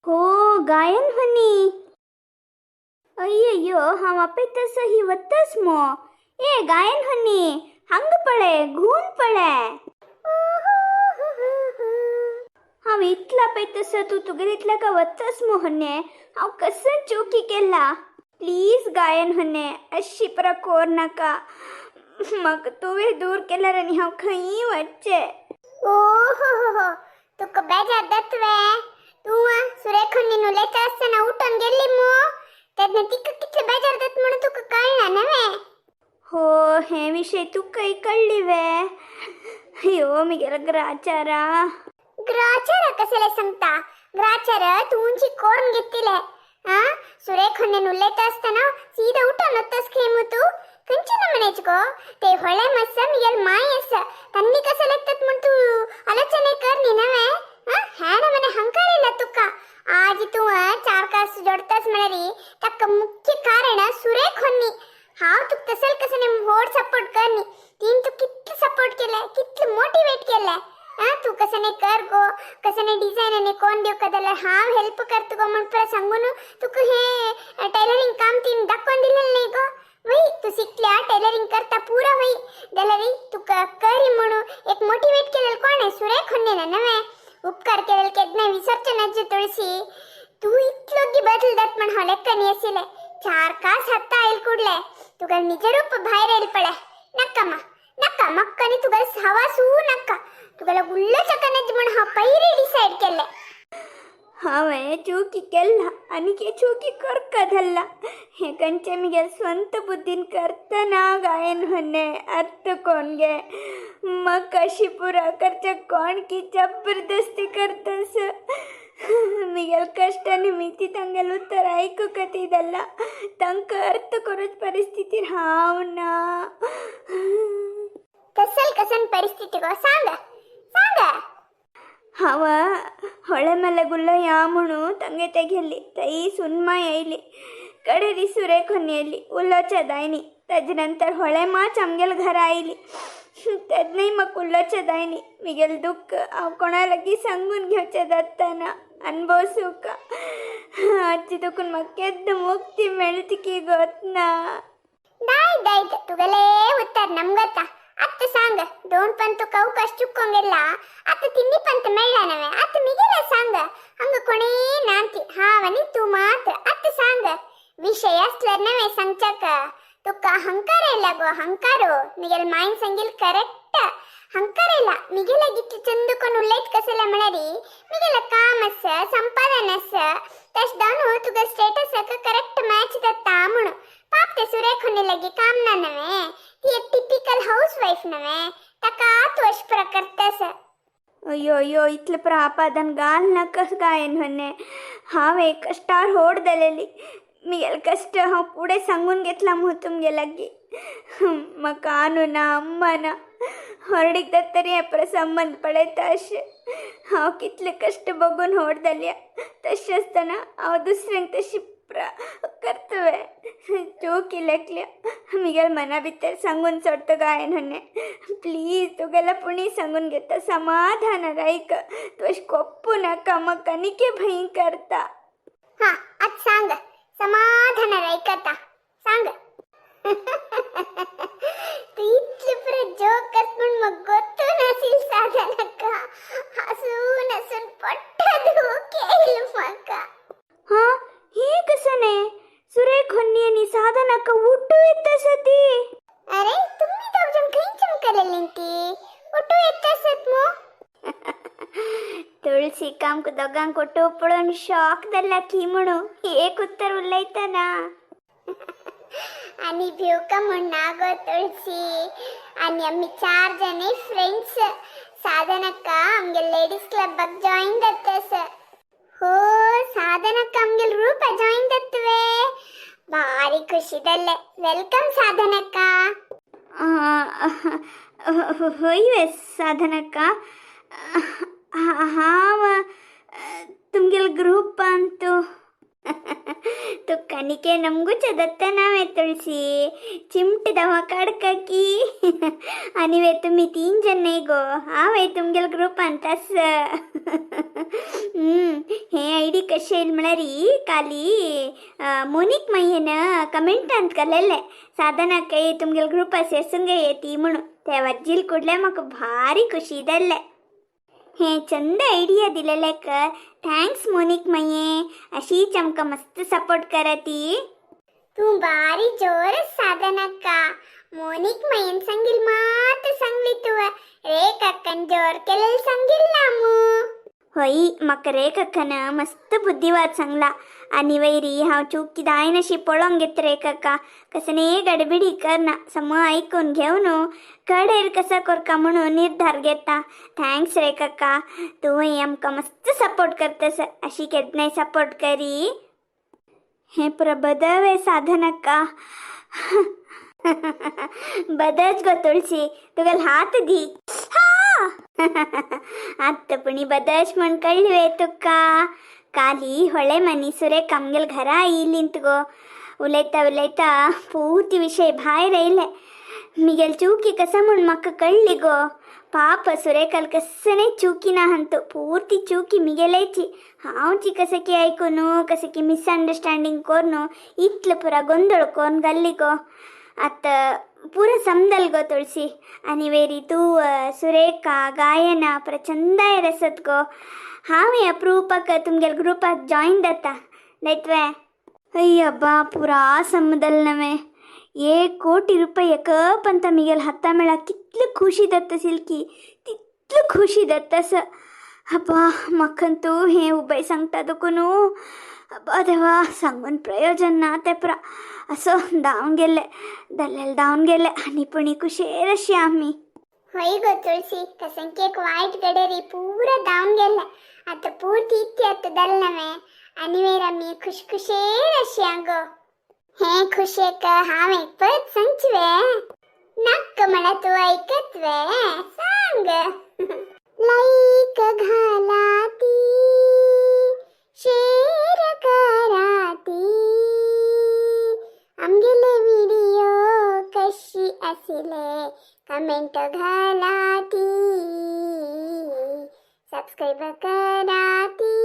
हो गायन हनी. अय्ययो, हांव आपयतसो ही वत्तस मो. ए गायन हनी, हंग पळे, घून पळे. हांव इतला पळयतसो तूं तुगेले इतल्या का वत्तस मो हन्ने. हांव कसं चुकी केला? प्लीज गायन हन्ने, अशी परा कोर नाका. म्हाका तुवें दूर केल्यार आनी हांव खंयी वच्चें? ओ हो हो हो, तुका बेजार जातवे? तूं सुरेखन्नीन उलयता आसतना उठून गेल्ली मो, तेन्ना तिका कितले बेजार जाता म्हणून तुका कळना नव्हे? हो, हे विषय तुकाय कळ्ळी वे? अयो, मिगेला ग्राचारा. ग्राचार कसले सांगता? ग्राचार तूंची कोरून घेतिले. ಆ ಸುರೇಖನ್ನೇನು ಉಲ್ಲೇತ ಆಸ್ತಾನ ಸೀದಾ ಊಟ ನೊತ್ತಸ್ ಖೇಮು ತೂ ಕಂಚಿನ ಮನೆಚ್ಕೋ. ते ಹೊಳೆ ಮಸ್ಸ ಮಿಗಲ್ ಮಾಯಸ್ ತನ್ನಿ ಕಸಲೆತ್ತತ್ ಮುಂಟು ಆಲೋಚನೆ कर नी नवे. ಹ್ಯಾನ ಮನೆ ಹಂಕಾರ ಇಲ್ಲ ತುಕ್ಕ. ಆಜ್ ತೂ चार कास जोडतास म्हणारी तक्क मुख्य कारण सुरेख होन्नी. हांव तुक तसल कसने होड सपोर्ट करनी. तीन तू कितले सपोर्ट केले, कितले मोटिवेट केले. ಆ तू कसने कर गो, कसने डिझाईन आणि कोण देव कदला हांव हेल्प करतो गो म्हण पुरा सांगून तुका हे टेलरिंग काम तीन दाखवून दिलेलं नाही गो. वही तू शिकल्या, टेलरिंग करता पुरा वही जाल्यार तुका करी म्हणून एक मोटिवेट केलेलं कोण आहे? सुरेख होन्ने ना नव्हे? उपकार केलेलं केन्ना विसरचे नाचे तुळशी. तू इतलो की बदल जात म्हण हांव लेक्कनी आशिल्लें. चार कास हत्ता आयल कुडले तुका निजरूप भायर येयल पळे. नक्का मा नक्का मक्का नी तुका सावासू नक्का. तुका उल्लो चकनच म्हण हांव पयलीं डिसायड केल्लें. हांवें चुकी केल्ला आनी के चुकी करका धरला हे कंचे मिगेल स्ವಂत बुद्धीन करतना. गायन होने, अर्थ कोण गे? म्हाका अशी पुरा करच्या कोण की जबरदस्ती करतस? मिगेल कष्ट निमित्ती तांगेल उत्तर आयकूंक जाल्ला. तांकां अर्थ करूच परिस्थितीर हांव ना. कसल कसन परिस्थिती गो? सांग सांग. हांव ಹೊಳೆ ಮೇಲೆ ಗುಲ್ಲ ಯಾ म्हणू ತಂಗೆ ತೆಗೆಯಲ್ಲಿ ತೈ ಸುನ್ಮ येयली. कडेरी सुरेख येयली, उलोवच्या दायनी. ताजे नंतर होळे माच आमगेल घरा आयली, तेन्नाय म्हाका उलोवचें जायनी. मिगेल दुख्ख हांव कोणा लागीं सांगून घेवचें जाताना अनुभव सुख आजची दुखून म्हाका केन्ना मुक्ती मेळटा की गोत ना. दाಯ್ದಾಯ್ತು, ತುಗಲೇ ಉತ್ತರ ನಮ್ಗೊತ್ತ. ಅತ್ತ ಸಾಂಗ್ ದೋನ್ ಪಂತು ಕವು ಕಷ್ಟ ಚುಕ್ಕೊಂಗೆಲ್ಲ ಅತ್ತ ತಿನ್ನಿ ಪಂತ ಮೆಳ್ಳನವೆ. ಅತ್ತ ಮಿಗಿಲ ಸಾಂಗ್ ಹಂಗ ಕೊಣೇ ನಾಂತಿ ಹಾವನಿ ತೂ ಮಾತ್ರ. ಅತ್ತ ಸಾಂಗ್ ವಿಷಯ ಸ್ಲರ್ನವೆ ಸಂಚಕ. ತುಕ್ಕ ಹಂಕಾರ ಇಲ್ಲ ಗೋ, ಹಂಕಾರು. ಮಿಗೆಲ್ ಮಾಯಿನ್ ಸಂಗಿಲ್ ಕರೆಕ್ಟ್, ಹಂಕಾರ ಇಲ್ಲ. ಮಿಗೆಲ ಗಿತ್ತು ಚಂದುಕೊಂಡು ಉಳ್ಳೈತ್ ಕಸಲ ಮಳರಿ ಮಿಗೆಲ ಕಾಮಸ್ ಸಂಪಾದನಸ್ ತಶ್ ದಾನು ತುಗ ಸ್ಟೇಟಸ್ ಕರೆಕ್ಟ್ ಮ್ಯಾಚ್ ದತ್ತ ಮುಣು. ಪಾಪ ते ಸುರೇಖ್ ಲಗಿ काम नवे, ती एक टिपिकल हाऊस वाईफ नवे, ताका तू अश करतस. अय्यो अय्यो, इतलें प्रापादन घाल नाका गायन होने. हांव एक कश्टार होड जालेली. मिगेल कश्ट हांव फुडें सांगून घेतला म्हूण तुमगे लागीं. म्हाका आनू ना, अम्मा ना. हरडीक तरी हे संबंद पळयता अशें हांव कितले कश्ट बघून होड जाल्या. तशें आसतना हांव दुसऱ्यांक तशी करतवे? चोकी लेखल्या मिगेल मना भितर सांगून सोडतो. गायन होने, प्लीज, तुगेला पुणी सांगून घेता. समाधान रायक. तूं अशें कोप्पू नाका. म्हाका आनीक भंय करता. हा, आत सांग, समाधान रायकता सांग. तू इतले पुरे जोक करत म्हण मग गोत्तू नसील. साधनका, हसून हसून पोट्ट दुखेल म्हाका. हा, हे कसं ने सुरेख होन्नी आणि साधनाका उठू येत ती? अरे, तुम्ही दोघ जण खंय चमकलेली ती उठू येत असत मो? तुळशी, आमकां दोगांक ಒಟ್ಟು पळोवन शॉक जाल्ला की म्हणू एक उत्तर उलयतना. आणि भिवका म्हण ना गो तुळशी. आणि आम्ही चार जण फ्रेंड्स साधनಕ್ಕ आमगे लेडीज क्लब ಜಾಯಿನ್ जातस. हो, ಸಾಧನಕ್ಕ ಆಮ್ಗೆ ರೂಪ ಜಾಯಿನ್ ದತ್ವೆ. ಭಾರಿ ಖುಷಿದಲ್ಲೇ. Welcome ಸಾಧನಕ್ಕ. होय साधनक्का, हांव तुमगेल ग्रुप अंतु ತುಕ್ಕನಿಕೆ ನಮಗೂ ಚದತ್ತ ನಾವೇ तुळशी चिमट दवा काडका की. आणि वे तुम्ही तीन जण नाही गो, हांव तुमगेल ग्रुपांत आस. हे आयडी कशें येयलें म्हळ्यार काली मोनीक मय्येन कमेंटांत घालेलें साधनाक तुमगेले ग्रुपा सेसूंक येती म्हणून. ते वज्जील कुडले म्हाका भारी खुशी जाल्लें. हे चंद आयडिया दिलेलेक thanks Monique मय्ये, अशीच आमकां मस्त सपोर्ट कराती. तूं बारी जोर साधनक्का, मोनिक मय्यन सांगिल मात सांगली तुव, ರೇಖಕ್ಕನ್ ಜೋರ್ केलेलं सांगिल ना मू. होय, म्हाका रेखक्कन मस्त बुद्धिवाद सांगला. आनी वैरी हांव चूक जायनाशी पळोवंक घेत रेखक्का, कसने गडबिडी करना, सम ऐकून घेवन कडेर कसा करका म्हणून निर्धार घेता. Thanks रेखक्का, तुवें आमकां मस्त सपोर्ट करतस, अशी केन्नाय सपोर्ट करी. हे प्रबदवे साधनक्का, बदच गो तुळशी, तुगेल हात दी. हा, आत्त पुणी बदश म्हण कळ्ळी तुका. काली ಹೊಳೆ ಮನಿ ಸುರೇಖ ಅಮ್ಗೆಲ್ घरा येयलींत गो. उलयता उलयता पूर्ती विशय भायर येयले. मिगेल चूकी कसा म्हूण म्हाका कळ्ळी गो. पाप सुरेखाल कसने चूकी ना हंतु, पूर्ती चूकी मिगेलेची. हांवची कसकी आयकून कसकी मिसअंडरस्टँडींग कोरून इतलो पुरा गोंदळ कोरून घाल्ली गो. आतां पुरा समजल गो तुळशी. आनी वेरी तूं, सुरेखा, गायना प्रचंडाय आसत गो. हांव अप्रुपाक तुमगेले ग्रुपाक जॉयन जाता दायतवे. अय्यब्बा, पुरा समजल नवे. 1 कोटी रुपये कप ಅಂತ ಮಿಗೆಲ್ ಹತ್ತ ಮೇಳ ಕಿತ್ಲು ಖುಷಿ ದತ್ತ ಸಿಲ್ಕಿ, तितलो खुशी दत्तस. अब्बा, म्हाका हें उबय सांगता तुका न्हू. अब्बा देवा, सांगून प्रयोजन ना तें पुरा. असो धांवन गेले दल्लेल, धांवन गेले आनी पुणी कुशेर अशी आमी. होय गो तुळसी, कसंकी एक वायट गडेरी पूरा धांवन गेले. आतां पूर्ती इत्ती आतां दल नवे. आनी वेर आमी खुश खुशेर अशी गो. हे खुशेक हांव एक परत सांगची वे? नक्क म्हणा, तूं ऐकत वे? सांग. लाईक घालाती, शेअर कराती, आमगेले व्हिडिओ कशी आशिले कमेंट घालाती, सबस्क्राईब कराती.